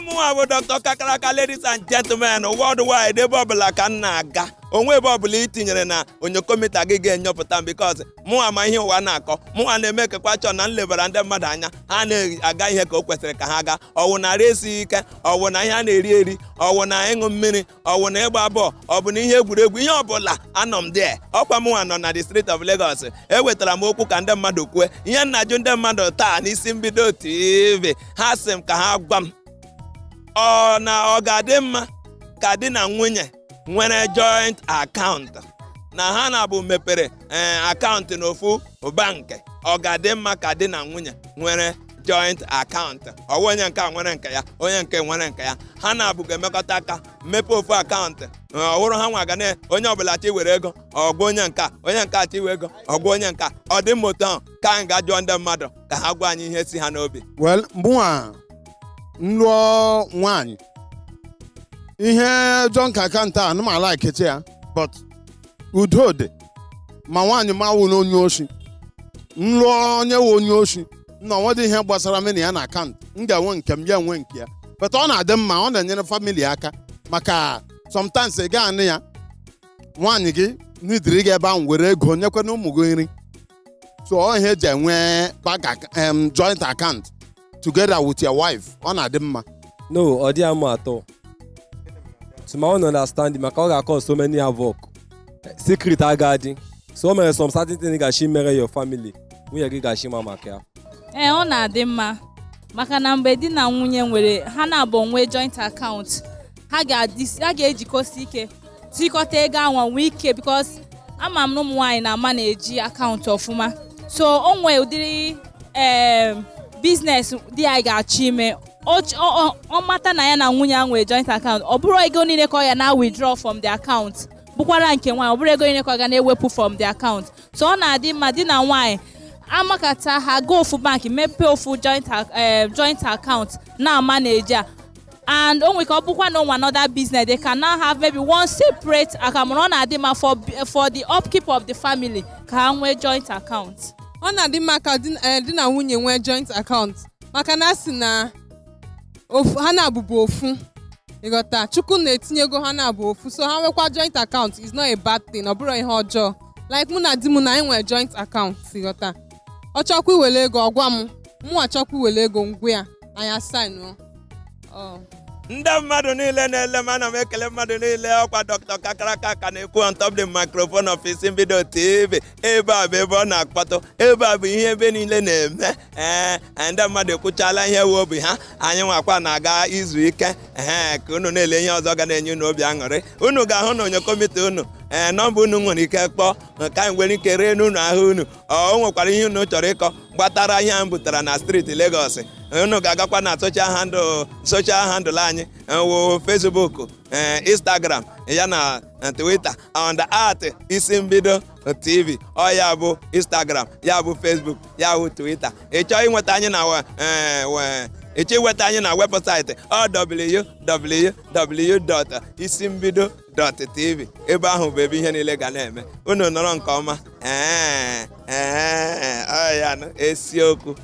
Ọmụnwa bụ Dr. Kakaraka. Ladies and gentlemen worldwide, ebe ọbụla ka m na-aga, onwe ebe ọbụla i tinyere na onyokomita gị ga-enyopụta m, because mụnwa ma ihe ụwa na-akọ. Mụnwa na-eme kekwa chọọ na nlebara ndị mmadụ anya, ha na-aga ihe ka o kwesịrị ka ha gaa. Ọwụ na ara esighị ike, ọwụ na ihe a na-eri eri, ọwụ na ịṅụ mmiri, ọwụ na ịgba bọọlụ, ọ bụ na ihe egwuregwu, ihe ọbụla, anọ m there. Ọkwa mụnwa nọ na the street of Lagos. Ewetara m okwu ka ndị mmadụ kwue ihe nna jụ ndị mmadụ taa n'Isi Mbido TV. Ha sị m ka ha gwa m, ọ na ọ ga-adị mma ka di na nwunye nwere joint account, na ha na-abụ mepere ee account n'ofu bank? Ọ ga-adị mma ka di na nwunye nwere joint account, ọwụ onye nke a nwere nke ya, onye nke nwere nke ya, ha na-abụ ga-emekọta aka mepee ofu account, ọ wụrụ ha nwa ga na onye ọbụla chi were ego ọgwa onye nka, onye nke chi wee ego ọgwa onye nka? Ọ dị mma otu ahụ? Ka anyị ga jụọ ndị mmadụ ka ha gwa anyị ihe si ha n'obi. Well, mụnwa nlụọ nwaanyị, ihe joint account a anụmala ekeche ya, but udo dị ma nwaanyị ma wụ na onye oshi. Nlụọ onye wụ onye oshi na onwedị ihe gbasara m na ya na account, m ga-enwe nke m, ya enwe nke ya. But ọ na-adị mma, ọ na-enyere family aka, maka sometimes ị gaa anụ ya nwaanyị gị n'idiri gị ebe ahụ were ego nyekwana ụmụ gị nri. So ọ ihe eji enwe bank joint account together with your wife, ọ na-adị mma. No, ọ dịghị mma atọ. To my own understanding, maka ọ ga-cause so many havoc. Secret agadi. So o mere some certain thing ị ga-achị mere your family, nwunye gị ga-achị ma maka ya. Ee, ọ na-adị mma, maka na mgbe di na nwunye nwere, ha na-abụ nwee joint account, ha ga-adị, ha ga-ejikọsi ike tikọta ego ahụ nwee ike, because ama m na ụmụ nwaanyị na-ama na-eji account ọfụma. So o nwee ụdịrị business di ya ga-achọ ime, ọ mata na ya na nwunye ya nwee joint account, ọ bụrụ ego niile ka ọ ya na withdraw from the account, bụkwara nke nwaanyị, ọ bụrụ ego niile ka ọ ga na-ewepụ from the account. So ọ na-adị mma di na nwaanyị amakata ha go ofu bank, mepee ofu joint account na-ama na-eji a. And o nwere ka ọ bụkwa na onwe another business, they can now have maybe one separate account. Mana ọ na-adị mma for the upkeep of the family ka ha nwee joint account. Ọ na-adị mma ka di na nwunye nwee joint account, maka na a sị na ofu ha na-abụbu ofu, ịghọta? Chukwu na-etinyego ha na-abụ ofu, so ha nwekwa joint account is not a bad thing, ọ bụrụ ihe ọjọọ. Like mụ na di m na anyị nwere joint account, ịghọta? Ọ chọkwa iwere ego, ọ gwa m, mụ achọkwa iwere ego, ngwa ya, anyị asign ọ. Ndị mmadụ niile na-ele m, ana m ekele mmadụ niile. Ọkwa Dr. Kakaraka ka na-ekwu on top the microphone of Isi Mbido TV. Ebe a bụ ebe ọ na-akpọtụ, ebe a bụ ihe ebe niile na-eme. Ee, ndị mmadụ ekwuchala ihe wu obi ha. Anyị nwakwa na-aga izu ike. Ee, ka unu na-ele ihe ọzọ ga na-enye unu obi aṅụrị. Unu ga-ahụ na onyokomite unu, ee, nọmba unu nwere ike kpọọ ka anyị nwere ike ree n'unu ahụ unu. Ọ o nwekwara ihe unu chọrọ ịkọ gbatara ihe a m butere na street Lagos, unu ga-agakwa na social handle anyị wụ Facebook, Instagram ya na Twitter on the @IsiMbido TV. Ọ ya bụ Instagram, ya bụ Facebook, ya bụ Twitter. Ị chọọ inweta anyị na ị chọọ inweta anyị na website ọ www.isimbido.tv. Ebe ahụ bụ ebe ihe niile ga na-eme. Unu nọrọ nke ọma. Ee, ọ ya nụ esiokwu.